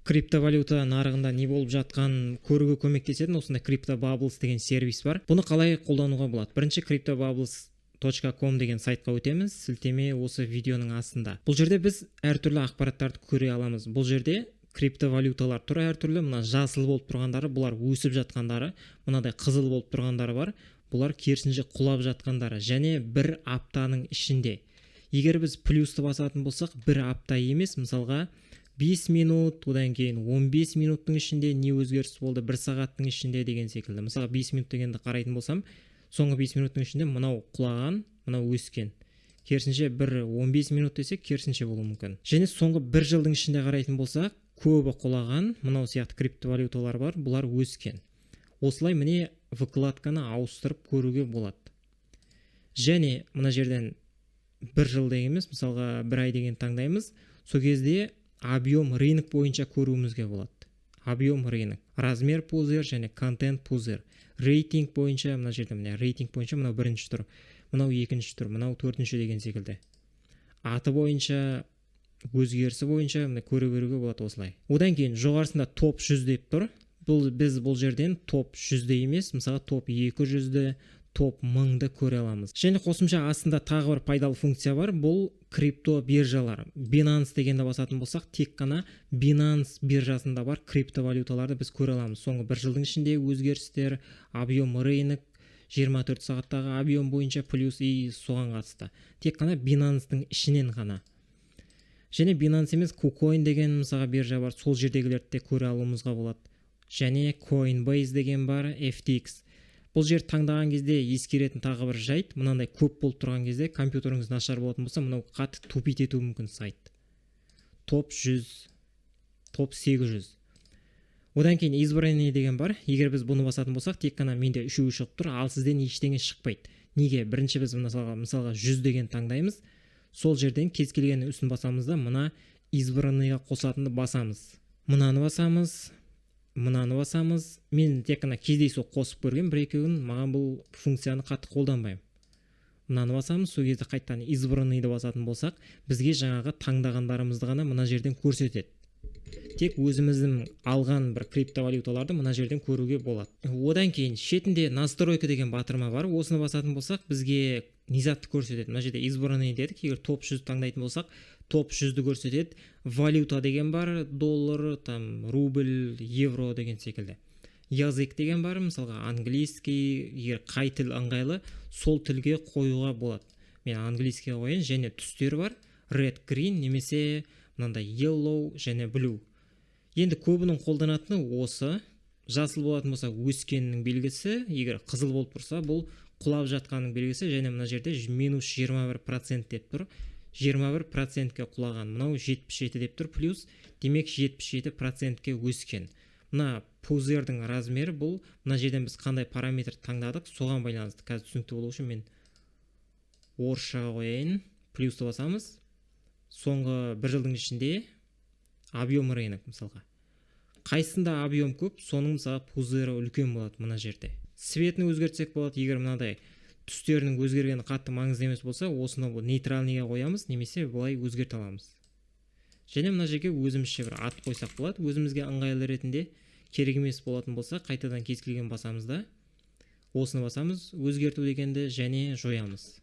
Криптовалюта нарығында не болып жатқанын көруге көмектесетін осындай Crypto Bubbles деген сервис бар. Бұны қалай қолдануға болады? Бірінші cryptobubbles.com деген сайтқа өтеміз, сілтеме осы видеоның астында. Бұл жерде біз әртүрлі ақпараттарды көре аламыз. Бұл жерде криптовалюталар тұр әртүрлі. Мына жасыл болып тұрғандары, бұлар өсіп жатқандары, мынадай қызыл болып тұрғандары бар, бұлар керісінше құлап жатқандары. Және бір аптаның ішінде егер біз плюсты басатын болсақ, бір апта емес, мысалға, 5 минут, одан кейін 15 минуттың ішінде не өзгеріс болды, бір сағаттың ішінде деген секілді. Мысалға, 5 минут дегенді қарайтын болсам, соңғы 5 минуттың ішінде мынау құлаған, мынау өскен. Керісінше бір 15 минут десек, керісінше болуы мүмкін. Және соңғы бір жылдың ішінде қарайтын болсақ, көбі құлаған, мынау сияқты криптовалюталар бар, бұлар өскен. Осылай, міне, вкладканы ауыстырып көруге болады. Және мына жерден бір жыл деген емес, мысалға, бір ай деген таңдаймыз. Сол кезде объем рынок бойынша көруімізге болады: объем рынок, размер пузырь және контент пузырь. Рейтинг бойынша мына жерде, міне, рейтинг бойынша мынау бірінші тұр, мынау екінші тұр, мынау төртінші деген секілді. Аты бойынша, өзгерісі бойынша, міне, көре беруге болады осылай. Одан кейін жоғарысында топ 100 деп тұр. Бұл біз бұл жерден топ 100-ді емес, мысалға, топ 200-ді, топ 1000-ды көре аламыз. Және қосымша астында тағы бір пайдалы функция бар, бұл крипто биржалар. Binance дегенді басатын болсақ, тек қана Binance биржасында бар криптовалюталарды біз көре аламыз. Соңғы бір жылдың ішінде өзгерістер, объем рынок, 24 сағаттағы объем бойынша плюс и соған қатысты, тек қана Binance'тың ішінен ғана. Және Binance емес, KuCoin деген, мысалға, биржа бар, сол жердегілерді де көре алуымызға болады. Және Coinbase деген бар, FTX. Бұл жер таңдаған кезде ескеретін тағы бір жайт: мынандай көп болып тұрған кезде, компьютеріңіз нашар болатын болса, мынау қатты тупить етуі мүмкін сайт. Топ 100, топ 800. Одан кейін избранный деген бар. Егер біз бұны басатын болсақ, тек қана менде үшеуі шығып тұр, ал сізден ештеңе шықпайды. Неге? Бірінші біз мысалға 100 деген таңдаймыз. Сол жерден кез келген үстін басамыз да, мына избранныйға қосатынды басамыз, мынаны басамыз, мынаны басамыз. Мен тек қана кездейсоқ қосып көргем бір екеуін, маған бұл функцияны қатты қолданбаймын. Мынаны басамыз. Сол кезде қайтадан избранныйды басатын болсақ, бізге жаңағы таңдағандарымызды ғана мына жерден көрсетеді. Тек өзіміздің алған бір криптовалюталарды мына жерден көруге болады. Одан кейін шетінде настройка деген батырма бар. Осыны басатын болсақ, бізге не затты көрсетеді? Мына жерде избранный дедік. Егер топ 100 таңдайтын болсақ, топ 100-ді көрсетеді. Валюта деген бар: доллар, там, рубль, евро деген секілді. Язык деген бар, мысалға, английский. Егер қай тіл ыңғайлы, сол тілге қоюға болады. Мен английскийге қояйын. Және түстер бар: red, green немесе мынандай yellow және blue. Енді көбінің қолданатыны осы. Жасыл болатын болса, өскеннің белгісі, егер қызыл болып тұрса, бұл құлап жатқанның белгісі. Және мына жерде минус 21% деп тұр, 21%-ке құлаған. Мынау 77 деп тұр плюс, демек, 77%-ке өскен. Мына пузырьдің размері, бұл мына жерден біз қандай параметр таңдадық, соған байланысты. Қазір түсінікті болу үшін мен орысшаға қояйын. Плюсты басамыз. Соңғы бір жылдың ішінде объем рынок, мысалға, қайсысында объем көп, соның, мысалы, пузырі үлкен болады. Мына жерде цветін өзгертсек болады. Егер мынадай түстерінің өзгергені қатты маңызды емес болса, осыны нейтральныйға қоямыз немесе былай өзгерте аламыз. Және мына жерге өзімізше бір ат қойсақ болады, өзімізге ыңғайлы ретінде. Керек емес болатын болса, қайтадан кез келген басамыз да, осыны басамыз, өзгерту дегенді, және жоямыз.